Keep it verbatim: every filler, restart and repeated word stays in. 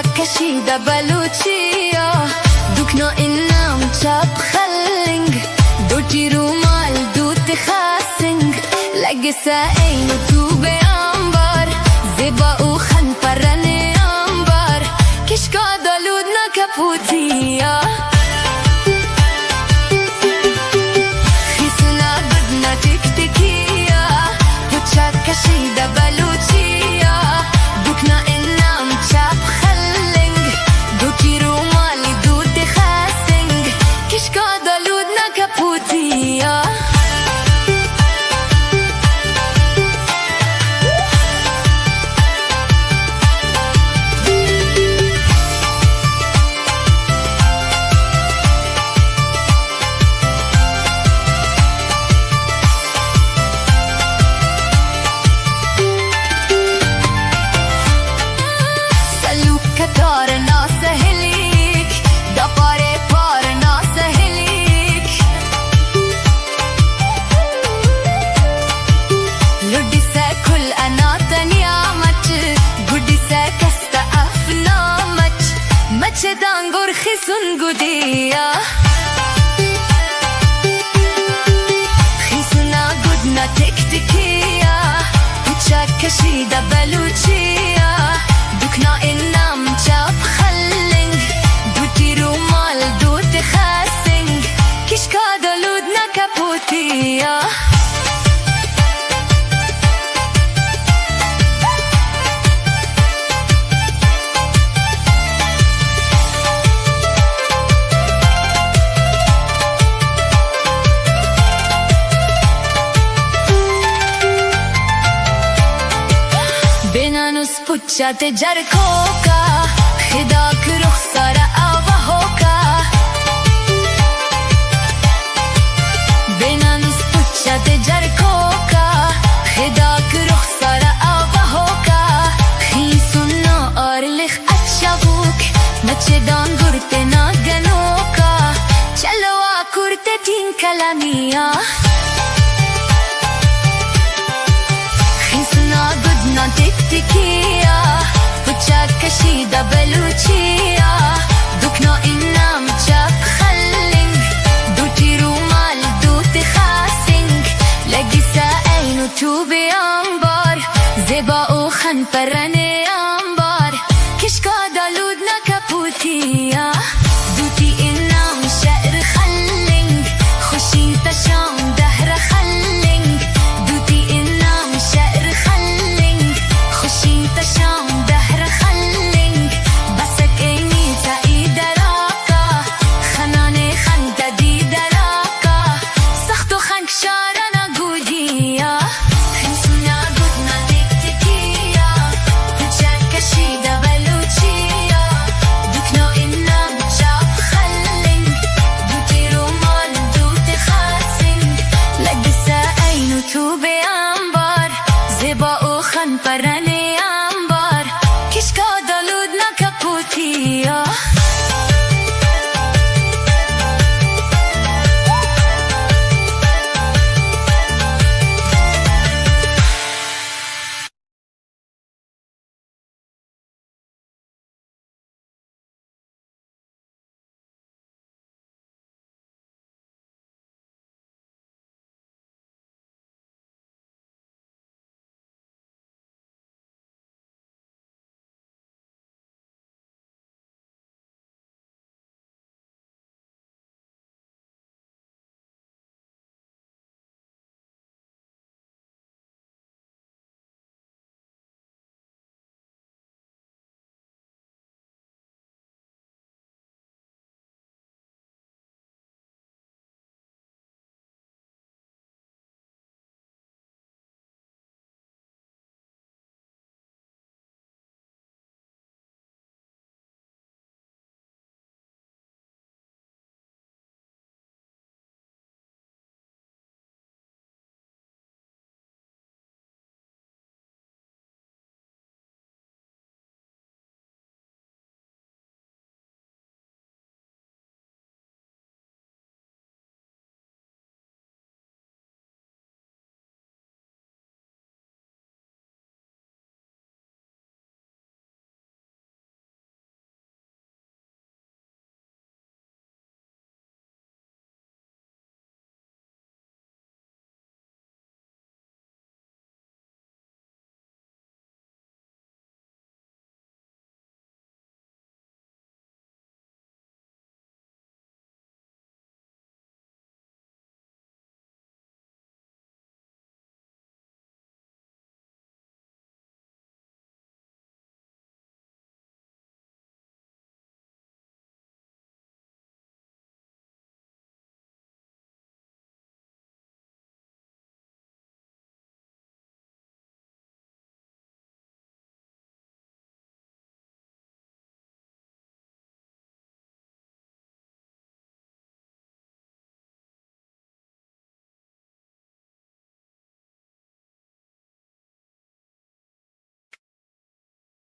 کشیدہ بلوچی آ، دکھ نا انعام چاپ خلنگ، دوٹی رومال دوتے خاسنگ، لگسہ اینو توبے آنبار، زیبا او خن پرنے آنبار، کشکا دلود نا کپوتی آ۔ خیسنا گد نا ٹک ٹکی آ، پچا کشیدہ بلوچی آ، دکھ نا انعام چاپ خلنگ، دوٹی رومالی دوتے خاسنگ، کشکا دلود نا کپوتی آ۔ سلوک قطار نا سہیلیک، دا پارے پار نا سہیلیک۔ لڈسہ کل انا تنیا مچ، گڈسہ کس تا اف نا مچ، مچ دانگور خسن گدیا۔ خیسنا گد نا ٹک ٹکیا، پچا کشیدہ بلوچیا، دکھ نا انعام چاپ خلنگ، دوٹی رومال دوتے خاسنگ، کشکا دلود نا کپوتیا۔ بینانس پچا تے جرکوکا، خداک رخسارا آ وہوکا۔ بینانس پچا تے جرکوکا، خداک رخسارا آ وہوکا۔ خیسنا آر لخ اچاوک، مچے دانگور تینا گنوکا۔ چلو آ کر تے ٹینکلانیا۔ خیسنا گد نا ٹک ٹکیا، پچا کشیدہ بلوچیا، دکھ نا انعام چاپ خلنگ، دوٹی رومال دوتے خاسنگ، لگسہ اینو توبے آنبار، زیبا او خن پرنے آنبار، کشکا دلود نا کپوتیا۔ دوٹی انعام شعر خلنگ، خوشی تا شام دہر خلنگ۔ دوٹی انعام شعر خلنگ، خوشی تا شام دہر خلنگ۔ بسک اینی تا ای دراکا، خنانے خن تا دی دراکا، سخت و خنک شار نا گودیا۔ خیسنا گد نا ٹک ٹکیا، پچا کشیدہ بلوچیا، دکھ نا انعام چاپ خلنگ، دوٹی رومال دوتے خاسنگ، لگسہ اینو توبے آنبار، زیبا او خن پرنے آنبار، کشکا دلود نا کپوتیا۔